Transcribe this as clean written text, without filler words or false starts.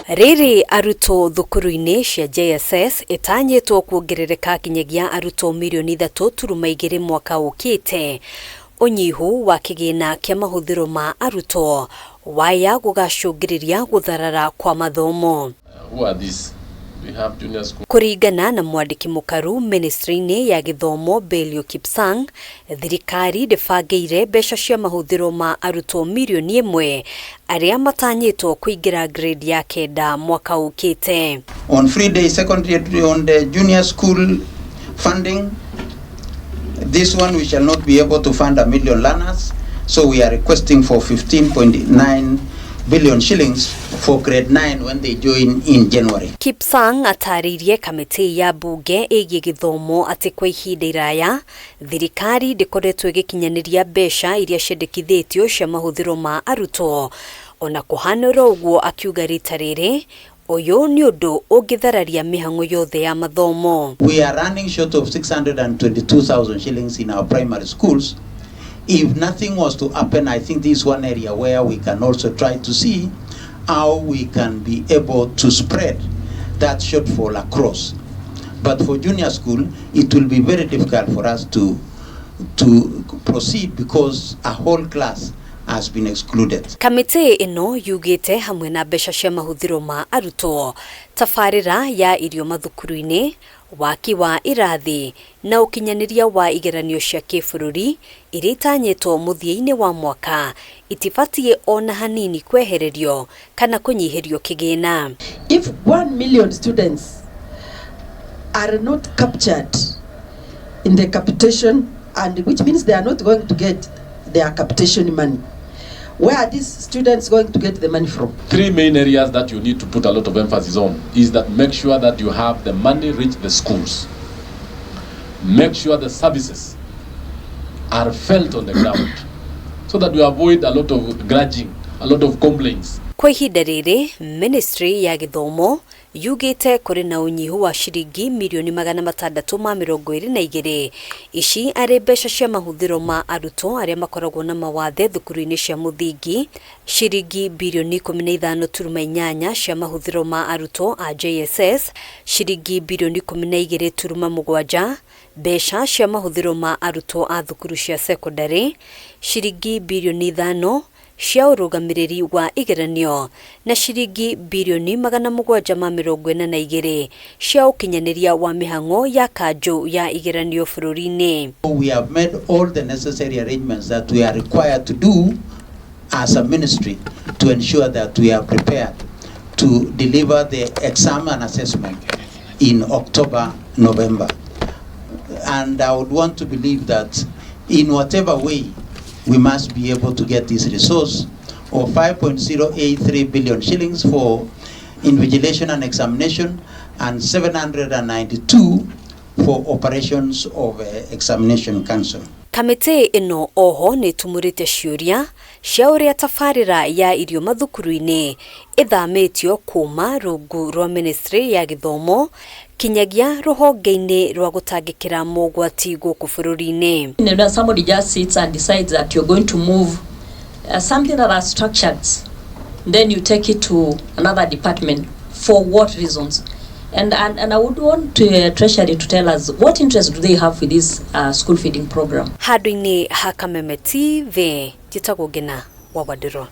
Rĩrĩ arutwo thukuru-inĩ cia JSS ĩtanyĩtwo kuongerereka kinyagia arutwo mirioni 3.2 mwaka ũkĩte, ũnyihu wa kĩgĩna kĩa mahũthĩro ma arutwo waya gũgacũngĩrĩria gũtharara kwa mathomo. Who are these? We have junior school. Kũringana na mwandĩki mũkaru ministry-inĩ ya gĩthomo Belio Kipsang, thirikari ndĩbangĩire mbeca cia mahũthĩro ma arutwo mirioni 1 arĩa matanyĩtwo kũingĩra grade ya 9 mwaka ũkĩte. On free day secondary, on the junior school funding, this one we shall not be able to fund 1 million learners, so we are requesting for 15.9 billion shillings for grade 9 when they join in January. Kipsang atarĩirie kamĩtĩ ya mbunge ĩgiĩ gĩthomo atĩ kwa ihinda iraya thirikari ndĩkoretwo ĩgĩkinyanĩria mbeca iria ciendekithĩtio cia mahũthĩro ma arutwo. Ona kũhanĩra ũguo, akiuga rita rĩrĩ ũyũ nĩ ũndũ ũngĩthararia mĩhang'o yothe ya mathomo. We are running short of 622,000 shillings in our primary schools. If nothing was to happen, I think this is one area where we can also try to see how we can be able to spread that shortfall across. But for junior school, it will be very difficult for us to proceed because a whole class has been excluded. Kamĩtĩ ĩno yugĩte hamwe na mbeca cia mahũthĩro ma arutwo, tabarĩra ya irio mathukuru-inĩ, waki wa irathi na ũkinyanĩria wa igeranio cia kĩbũrũri iria itanyĩtwo mũthia-inĩ wa mwaka itibatiĩ ona hanini kwehererio kana kũnyihĩrio kĩgĩna. If 1 million students are not captured in the capitation, and which means they are not going to get their capitation money, where are these students going to get the money from? Three main areas that you need to put a lot of emphasis on is that make sure that you have the money reach the schools. Make sure the services are felt on the ground so that we avoid a lot of grudging, a lot of complaints. Kwa ihinda rĩrĩ, ministry ya gĩthomo yugĩte kũrĩ na ũnyihu wa ciringi mirioni 622, ici arĩ mbeca cia mahũthĩro ma arutwo arĩa makoragwo na mawathe thukuru-inĩ cia mũthingi, ciringi birioni 15.8 cia mahũthĩro ma arutwo a JSS, ciringi birioni 12.7 mbeca cia mahũthĩro ma arutwo a thukuru cia sekondarĩ, ciringi birioni 5 cia ũrũgamĩrĩri wa igeranio na ciringi birioni 742 cia ũkinyanĩria wa mĩhang'o ya kanjũ ya igeranio bũrũri-inĩ. We have made all the necessary arrangements that we are required to do as a ministry to ensure that we are prepared to deliver the exam and assessment in October, November. And I would want to believe that in whatever way we must be able to get this resource of 5.083 billion shillings for invigilation and examination and 792 for operations of examination council. Kamĩtĩ ĩno oho nĩ ĩtumũrĩte ciũria cia ũrĩa tabarĩra ya irio mathukuru-inĩ ĩthamĩtio kuma rungu rwa ministry ya gĩthomo kinyagia rũhonge-inĩ rwa gũtangĩkĩra mogwati gũkũ bũrũri-inĩ. Somebody just sits and decides that you're going to move something that are structured, then you take it to another department. For what reasons? And I would want Treasury to tell us what interest do they have with this school feeding program. Handũ-inĩ ha Kameme TV, njĩtagwo Ngina wa Wandirwa.